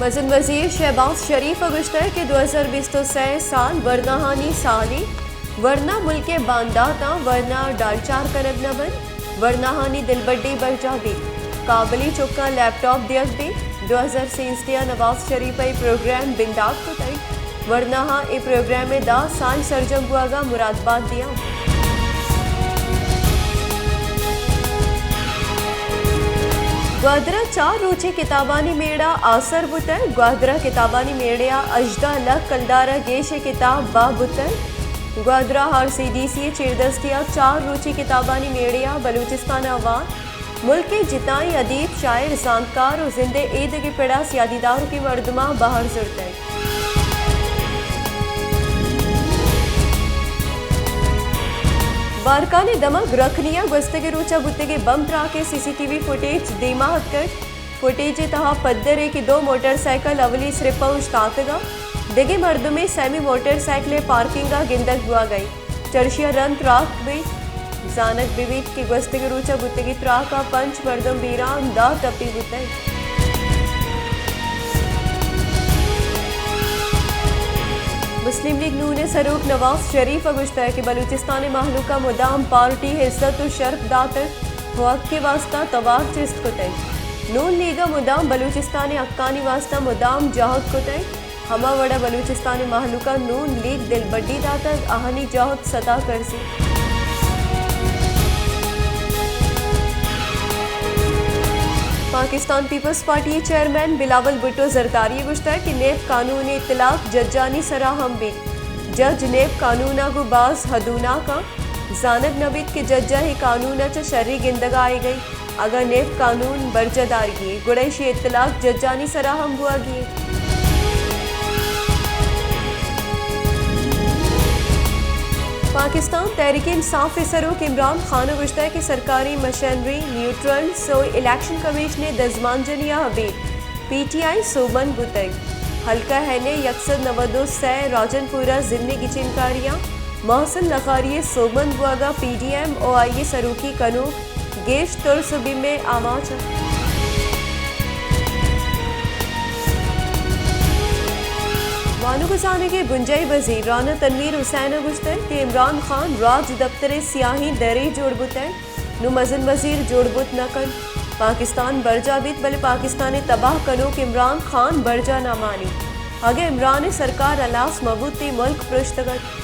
مزن وزیر شہباز شریف ءَ گوشتگ کہ دو ہزار بیست ءُ سئے سال ورناہانی سالے، ورنا ملک ءِ بانداتاں ورنا ڈالچار کنگ نہ بنت، ورناہانی دلبڈی برجاہ بیت، کابلی چکاں لیپ ٹاپ دیگ بیت۔ دو ہزار سیزدہ ءَ نواز شریف ءَ اے پروگرام بندات کتگ۔ ورناہاں اے پروگرام ءِ دہ سال سرجم بوگ ءَ مراد بات دیاں۔ گوادر ءَ چار روچی کتابانی میڑہ آسر بوتگ۔ گوادر ءَ کتابانی میڑہ ءَ ہژدہ لکھ کلدار ءَ گیش ءِ کتاب بہا بوتگ۔ گوادر ءَ آر سی ڈی سی ءِ چیردستی ءَ چار روچی کتابانی میڑہ ءَ بلوچستان ءَ آوان ملک ءِ جتائیں ادیب، شاعر، زانتکار ءُ زند ءِ اے دگہ پڑ ءَ سیادی داروکیں مردماں بہر زرتگ۔ بارکھان ءِ دمگ رکھنی ءَ گوستگیں روچ ءَ بوتگیں بمب تراک ءِ سی سی ٹی وی فوٹیج دیما اتکگ۔ فوٹیج ءِ تہا پدر ءِ کہ دو موٹر سائیکل اولی سرپ ءَ اوشتاتگ ءُ دگہ مردمے سیمی موٹر سائیکل ءِ پارکنگ ءَ گندگ بوگ ءَ انت۔ چرشی ءَ رند تراک بیت۔ زانگ بہ بیت کہ گوستگیں روچ ءَ بوتگیں تراک ءَ پنچ مردم بیران، دہ ٹپی بوتگ۔ مسلم لیگ نون ءِ سروک نواز شریف ءَ گوشتگ کہ بلوچستان ءِ مہلوک ءَ مدام پارٹی عزت ءُ شرپ داتگ ءُ حق ءِ واستہ توار چست کتگ۔ نون لیگ ءَ مدام بلوچستان ءِ حقانی واستہ مدام جہد کتگ۔ ہما وڑ ءَ بلوچستان ءِ مہلوک ءَ نون لیگ دلبڈی داتگ، آہانی جہد ستا کرزی۔ پاکستان پیپلز پارٹی ءِ چیئرمین بلاول بھٹو زرداری ءَ گوشتگ کہ نیب قانون ءِ اطلاق ججانی سرا ہم بیت۔ جج نیب قانون ءَ گوں باز ہدوناک آں۔ زانگ نہ بیت کہ جج ءَ اے قانون ءَ چہ شری گندگ ءَ آیگ ءَ انت۔ اگاں نیب قانون برجاہ دارگی انت، گڑا ایشی ءِ اطلاق ججانی سرا ہم بوہگی انت۔ پاکستان تحریک انصاف ءِ سروک عمران خان ءَ گوشتگ کہ سرکاری مشینری، نیوٹرلز ءُ الیکشن کمیشن ءِ دزمانجنی ءَ ابید پی ٹی آئی سوبمند بوتگ۔ حلقہ این اے یک سد نود ءُ سئے راجن پورہ ضمنی گچینکاریاں محسن لغاری ءِ سوبمند بوگ ءَ پی ڈی ایم ءُ آئی ءِ سروکی کنوک گیش ترس ءُ بیم ءِ آماچ انت۔ وانگ ءُ زانگ ءِ بنجاہی وزیر رانا تنویر حسین ءَ گوشتگ کہ عمران خان راج دپتر ءِ سیاہیں درے جوڑ بوتگ، نوں مزن وزیر جوڑ بوت نہ کنت۔ پاکستان برجاہ بیت، بلے پاکستان ءِ تباہ کنوک عمران خان برجاہ نہ مانیت۔ اگاں عمران ءِ سرکار ہلاس مہ بوت، اے ملک پرشتگ ات۔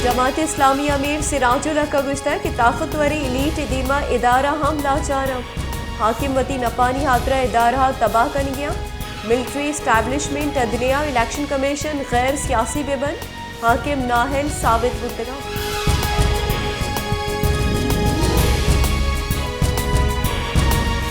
جماعت اسلامی ءِ امیر سراج الحق ءَ گوشتگ کہ طاقتوریں ایلیٹ ءِ دیما ادارہ ہم لاچار انت۔ حاکم وتی نپانی ہاترا ادارہ ءَ تباہ کنگی انت۔ ملٹری اسٹیبلشمنٹ، عدلیہ، الیکشن کمیشن غیر سیاسی بہ بنت، حاکم نااہل ثابت بوتگ انت۔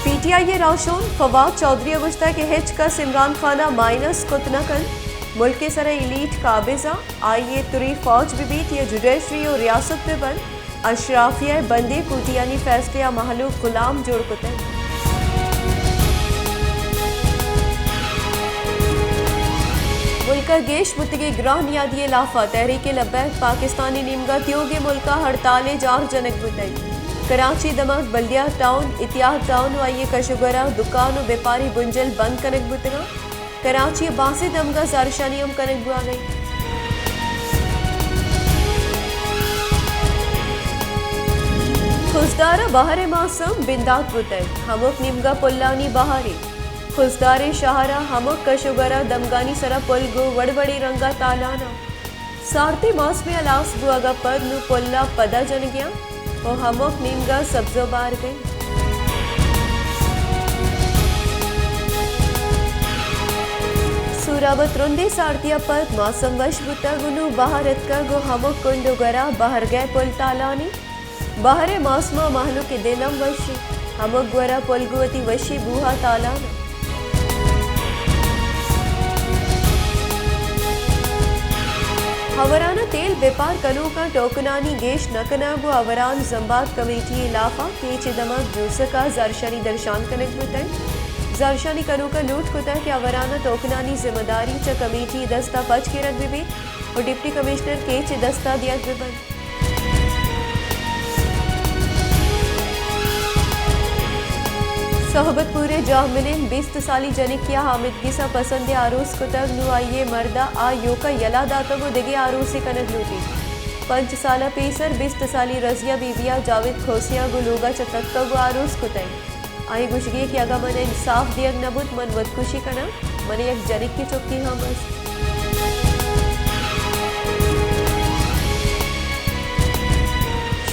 پی ٹی آئی ءِ راہشون فواد چوہدری ءَ گوشتگ کہ ہچ کس عمران خان ءَ مائنس کت نہ کنت۔ ملک ءِ سرا ایلیٹ قابض انت، آئی ءِ تری فوج بہ بیت یا جوڈیشری ءُ ریاست بہ بنت، اشرافیہ ءِ بندیں کوٹیانی فیصلے ءَ مہلوک غلام جوڑ کتگ۔ ملک ءَ گیش بوتگیں گران نیادی ءِ لاف ءَ تحریک لبیک پاکستان ءِ نیمگ ءَ تیوگیں ملک ءَ ہڑتال ءِ جار جنگ بوتگ۔ کراچی ءِ دمگ بلدیہ ٹاؤن، اتحاد ٹاؤن ءُ آئی ءِ کش ءُ گور ءَ دکان ءُ بیپاری بنجل بند کنگ بوتگ انت۔ کراچی ءِ بازیں دمگ ءَ زہرشانی ہم کنگ بوہگ ءَ انت۔ خضدار ءَ بہر ءِ ماسم بندات بوتگ، ہمک نیمگ ءَ پلانی بہرے۔ خضدار ءِ شہر ءِ ہمک کش ءُ گور ءِ دمگانی سرا پل گوں وڑ وڑیں رنگ ءَ تالان انت۔ سارتیں ماسم ءِ ہلاس بوہگ ءَ پد نوں پل ءَ پدا جنگ ءَ انت ءُ ہمک نیمگ ءَ سبز ءُ بارگ ءَ انت۔ سوراب ءَ ترندیں سارتی ءَ پد ماسم وش بوتگ ءُ نوں بہر اتکگ ءُ ہمک کنڈ ءُ گور ءَ بہرگئے پل تالان انت۔ بہر ءِ ماسم ءَ مہلوک ءِ دل ہم وش انت۔ ہمک گور ءَ پل گوں وتی وشیں بوہ ءَ تالان انت۔ ہوران ءَ تیل بیپار کنوکاں ٹوکنانی گیش نہ کنگ ءُ ہوران زمباد کمیٹی ءِ لاف ءَ کیچ ءِ دمگ جوسک ءَ زہرشانی درشان کنگ بوتگ۔ زہرشانی کنوکاں لوٹ کتگ کہ ہوران ءَ ٹوکنانی ذمہ داری چہ کمیٹی ءِ دست ءَ پچ گرگ بہ بیت ءُ ڈپٹی کمشنر کیچ ءِ دست ءَ دیگ بہ بنت۔ صحبت پور ءِ جاہ منند بیست سالی جنکے ءَ حامد گس ءَ پسند ءِ آروس کتگ، نوں آئی ءِ مرد ءَ آ یوک ءَ یلہ داتگ ءُ دگہ آروسے کنگ لوٹیت۔ پنچ سال ءَ پیسر بیست سالی رضیہ بی بی ءَ جاوید کھوسے ءَ گوں لوگ ءَ چہ تتکگ ءُ آروس کتگ۔ آئی ءِ گوشگ اِنت کہ اگاں من ءَ انصاف دیگ نہ بوت، من ودکشی کناں، من ءَ یک جنکے چکے ہم است۔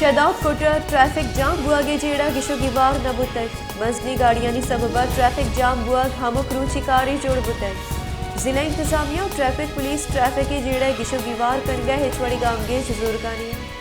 شہداد کوٹ ءَ ٹریفک جام بوگ ءِ جیڑہ گیش ءُ گیوار نہ بوتگ۔ مزنیں گاڑیانی سبب ءَ ٹریفک جام بوگ ہمک روچی کارے جوڑ بوتگ۔ ضلع انتظامیہ ءُ ٹریفک پولیس ٹریفک ءِ جیڑہ ءِ گیش ءُ گیوار کنگ ءَ ہچ وڑیں گامگیج زورگ ءَ نیاں۔